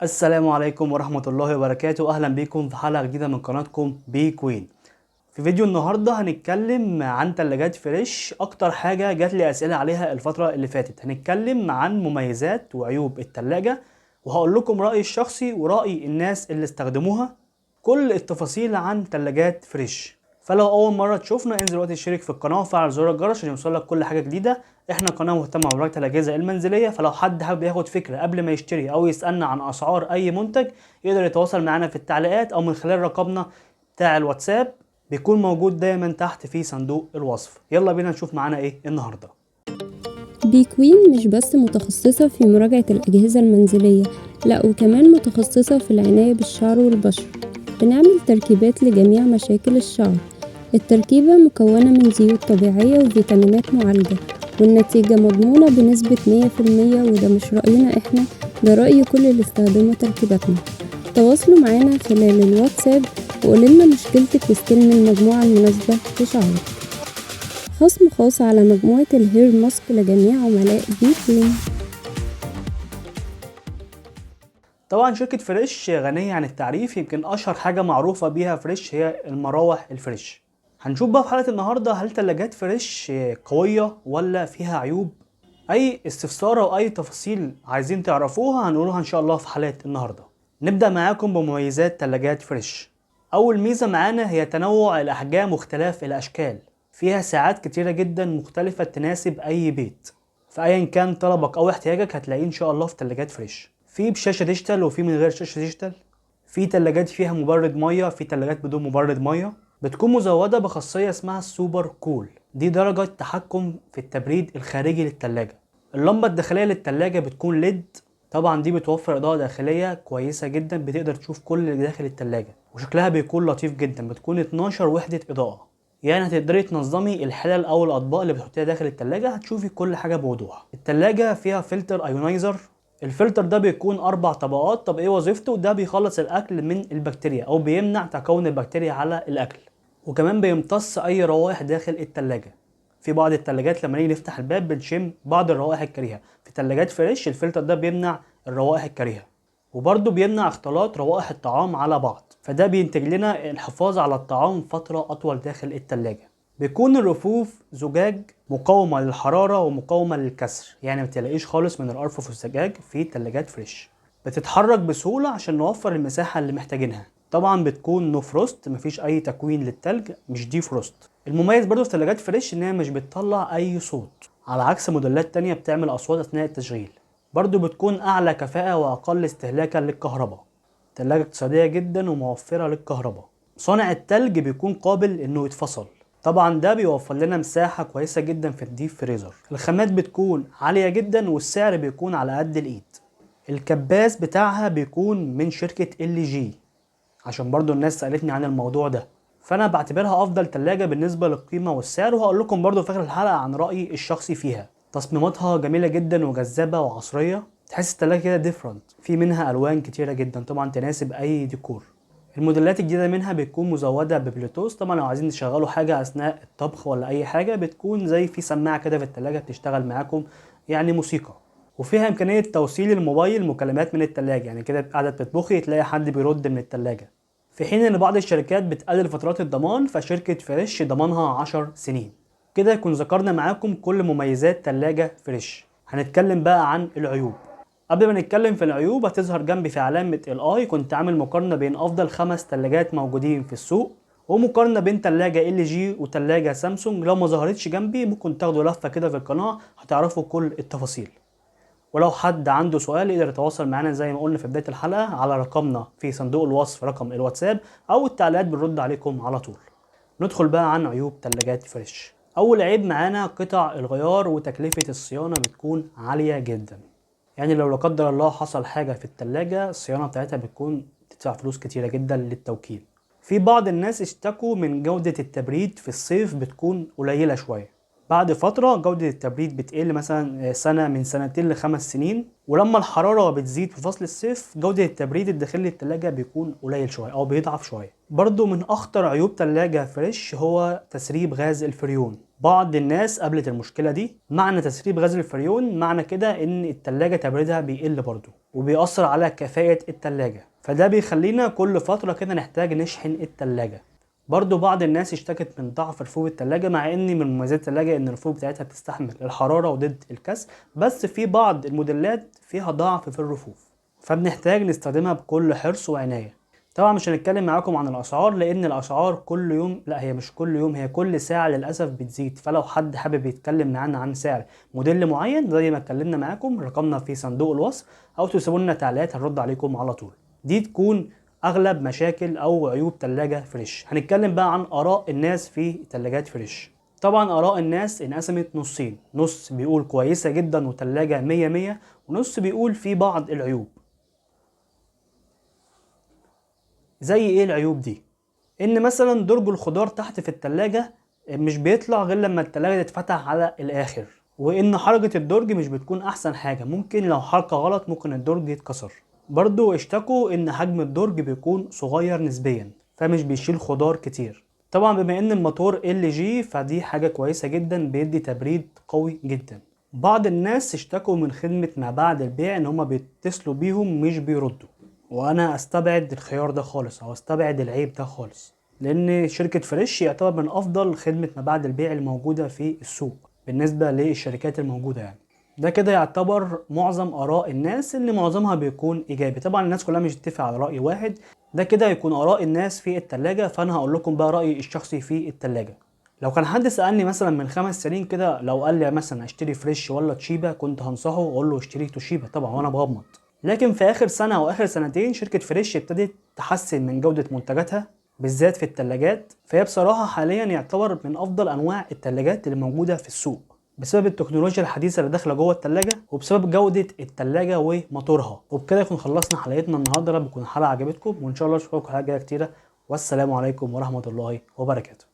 السلام عليكم ورحمة الله وبركاته. أهلا بيكم في حلقة جديدة من قناتكم بي كوين. في فيديو النهاردة هنتكلم عن تلاجات فريش، أكتر حاجة جات لي أسئلة عليها الفترة اللي فاتت. هنتكلم عن مميزات وعيوب التلاجة، وهقول لكم رأيي الشخصي ورأي الناس اللي استخدموها، كل التفاصيل عن تلاجات فريش. فلو اول مرة تشوفنا انزل دلوقتي اشترك في القناة وفعل زر الجرس عشان يوصلك كل حاجة جديده. احنا قناة مهتمة بمراجعه الاجهزة المنزليه، فلو حد حابب ياخد فكرة قبل ما يشتري او يسالنا عن اسعار اي منتج يقدر يتواصل معانا في التعليقات او من خلال رقمنا بتاع الواتساب، بيكون موجود دايما تحت في صندوق الوصف. يلا بينا نشوف معانا ايه النهارده. بي كوين مش بس متخصصة في مراجعة الأجهزة المنزلية، لأ وكمان متخصصة في العناية بالشعر والبشرة. بنعمل تركيبات لجميع مشاكل الشعر. التركيبة مكونة من زيوت طبيعية وفيتامينات معالجة، والنتيجة مضمونة بنسبة 100%. وده مش رأينا احنا، ده رأي كل اللي استخدموا تركيباتنا. تواصلوا معانا خلال الواتساب وقولولنا مشكلتك واستلمي المجموعة المناسبة لشعرك. خصم خاص على مجموعة ال hair mask لجميع عملاء بي كوين. طبعا شركة فريش غنية عن التعريف، يمكن أشهر حاجة معروفة بيها فريش هي المراوح الفريش. هنشوف بقى في حلقة النهاردة هل تلاجات فريش قوية ولا فيها عيوب. أي استفسار أو أي تفاصيل عايزين تعرفوها هنقولها إن شاء الله في حلقة النهاردة. نبدأ معاكم بمميزات تلاجات فريش. أول ميزة معانا هي تنوع الأحجام واختلاف الأشكال، فيها ساعات كتيرة جدا مختلفة تناسب أي بيت، فأيا كان طلبك أو احتياجك هتلاقيه إن شاء الله في تلاجات فريش. في بشاشة digital وفي من غير شاشة digital، في تلاجات فيها مبرد مية، في تلاجات بدون مبرد مية. بتكون مزودة بخاصية اسمها ال super cool، دي درجة تحكم في التبريد الخارجي للتلاجة. اللمبة الداخلية للتلاجة بتكون LED، طبعا دي بتوفر إضاءة داخلية كويسة جدا، بتقدر تشوف كل اللي داخل التلاجة وشكلها بيكون لطيف جدا. بتكون 12 وحدة إضاءة، يعني هتقدري تنظمي الحلل أو الأطباق اللي بتحطيها داخل التلاجة، هتشوفي كل حاجة بوضوح. التلاجة فيها فلتر ionizer، الفلتر ده بيكون 4 طبقات. طب ايه وظيفته؟ ده بيخلص الاكل من البكتيريا او بيمنع تكون البكتيريا على الاكل، وكمان بيمتص اي روائح داخل التلاجة. في بعض التلاجات لما نيجي نفتح الباب بنشم بعض الروائح الكريهة، في تلاجات فريش الفلتر ده بيمنع الروائح الكريهة، وبرضه بيمنع اختلاط روائح الطعام على بعض، فده بينتج لنا الحفاظ على الطعام فترة أطول داخل التلاجة. بيكون الرفوف زجاج مقاومة للحرارة ومقاومة للكسر، يعني ما تلاقيش خالص من الأرفف الزجاج في تلاجات فريش. بتتحرك بسهولة عشان نوفر المساحة اللي محتاجينها. طبعا بتكون no frost، مفيش أي تكوين للتلج، مش defrost. المميز برضو في تلاجات فريش إن هي مش بتطلع أي صوت، على عكس موديلات تانية بتعمل أصوات أثناء التشغيل. برضو بتكون أعلى كفاءة وأقل استهلاكا للكهرباء. تلاجة اقتصادية جدا وموفرة للكهرباء. صانع التلج بيكون قابل إنه يتفصل، طبعا ده بيوفر لنا مساحة كويسة جدا في ال deep freezer. الخامات بتكون عالية جدا والسعر بيكون على قد الإيد. الكباس بتاعها بيكون من شركة ال جي، عشان برضو الناس سألتني عن الموضوع ده، فأنا بعتبرها أفضل تلاجة بالنسبة للقيمة والسعر، وهقول لكم برضو في آخر الحلقة عن رأيي الشخصي فيها. تصميماتها جميلة جدا وجذابة وعصرية، تحس التلاجة كده different. في منها ألوان كتيرة جدا طبعا تناسب أي ديكور. الموديلات الجديدة منها بتكون مزودة ببلوتوث، طبعا لو عايزين تشغلوا حاجة أثناء الطبخ ولا أي حاجة بتكون زي في سماعة كده في التلاجة بتشتغل معاكم يعني موسيقى. وفيها إمكانية توصيل الموبايل مكالمات من التلاجة، يعني كده قاعدة بتطبخي تلاقي حد بيرد من التلاجة. في حين إن بعض الشركات بتقلل فترات الضمان، فشركة فريش ضمانها 10 سنين. كده يكون ذكرنا معاكم كل مميزات تلاجة فريش. هنتكلم بقى عن العيوب. قبل ما نتكلم في العيوب هتظهر جنبي في علامة ال i كنت عامل مقارنة بين افضل 5 تلاجات موجودين في السوق، ومقارنة بين تلاجة ال جي وتلاجة سامسونج. لو ما ظهرتش جنبي ممكن تاخدوا لفة كده في القناة هتعرفوا كل التفاصيل. ولو حد عنده سؤال يقدر يتواصل معانا زي ما قلنا في بداية الحلقة على رقمنا في صندوق الوصف، رقم الواتساب او التعليقات، بنرد عليكم على طول. ندخل بقى عن عيوب تلاجات فريش. اول عيب معانا قطع الغيار وتكلفة الصيانة بتكون عالية جدا. يعني لو لا قدر الله حصل حاجة في التلاجة الصيانة بتاعتها بتكون تدفع فلوس كتيرة جدا للتوكيل. في بعض الناس اشتكوا من جودة التبريد في الصيف بتكون قليلة شوية، بعد فترة جودة التبريد بتقل مثلا سنة من سنتين لخمس سنين، ولما الحرارة بتزيد في فصل الصيف جودة التبريد الداخلي للتلاجة بيكون قليل شوية أو بيضعف شوية. برضو من أخطر عيوب تلاجة فريش هو تسريب غاز الفريون. بعض الناس قابلت المشكلة دي. معنى تسريب غاز الفريون معنى كده إن التلاجة تبريدها بيقل برضو. وبيأثر على كفاءة التلاجة، فده بيخلينا كل فترة كده نحتاج نشحن التلاجة. برضو بعض الناس اشتكت من ضعف رفوف التلاجة، مع ان من مميزات التلاجة ان الرفوف بتاعتها بتستحمل الحرارة وضد الكسر، بس في بعض الموديلات فيها ضعف في الرفوف، فبنحتاج نستخدمها بكل حرص وعناية. طبعا مش هنتكلم معاكم عن الاسعار لان الاسعار كل يوم، لا هي مش كل يوم، هي كل ساعة للاسف بتزيد. فلو حد حابب يتكلم معانا عن سعر موديل معين زي ما اتكلمنا معاكم، رقمنا في صندوق الوصف، او تسيبوا لنا تعليقات هنرد عليكم على طول. دي تكون اغلب مشاكل او عيوب تلاجة فريش. هنتكلم بقى عن اراء الناس في تلاجات فريش. طبعا اراء الناس انقسمت نصين، نص بيقول كويسة جدا وتلاجة 100 100، ونص بيقول في بعض العيوب. زي ايه العيوب دي؟ ان مثلا درج الخضار تحت في التلاجة مش بيطلع غير لما التلاجة تتفتح على الاخر، وان حركة الدرج مش بتكون احسن حاجة، ممكن لو حركة غلط ممكن الدرج يتكسر. برضو اشتكوا ان حجم الدرج بيكون صغير نسبيا فمش بيشيل خضار كتير. طبعا بما ان الموتور LG فدي حاجة كويسة جدا، بيدي تبريد قوي جدا. بعض الناس اشتكوا من خدمة ما بعد البيع ان هما بيتصلوا بيهم مش بيردوا، وانا استبعد الخيار ده خالص او استبعد العيب ده خالص، لان شركة فريش يعتبر من افضل خدمة ما بعد البيع الموجودة في السوق بالنسبة للشركات الموجودة. ده كده يعتبر معظم آراء الناس اللي معظمها بيكون إيجابي. طبعا الناس كلها مش تتفق على رأي واحد، ده كده يكون آراء الناس في التلاجة. فأنا هقول لكم بقى رأيي الشخصي في التلاجة. لو كان حد سألني مثلا من 5 سنين كده، لو قال لي مثلا اشتري فريش ولا توشيبا، كنت هنصحه واقول له اشتري توشيبا طبعا وانا بغمض. لكن في آخر سنة أو آخر سنتين شركة فريش ابتدت تحسن من جودة منتجاتها بالذات في التلاجات، فهي بصراحة حاليا يعتبر من أفضل أنواع التلاجات اللي موجودة في السوق بسبب التكنولوجيا الحديثة اللي داخلة جوه التلاجة وبسبب جودة التلاجة وموتورها. وبكده يكون خلصنا حلقتنا النهاردة، رب تكون الحلقة عجبتكم، وإن شاء الله أشوفكم حلقة جاية كتيرة. والسلام عليكم ورحمة الله وبركاته.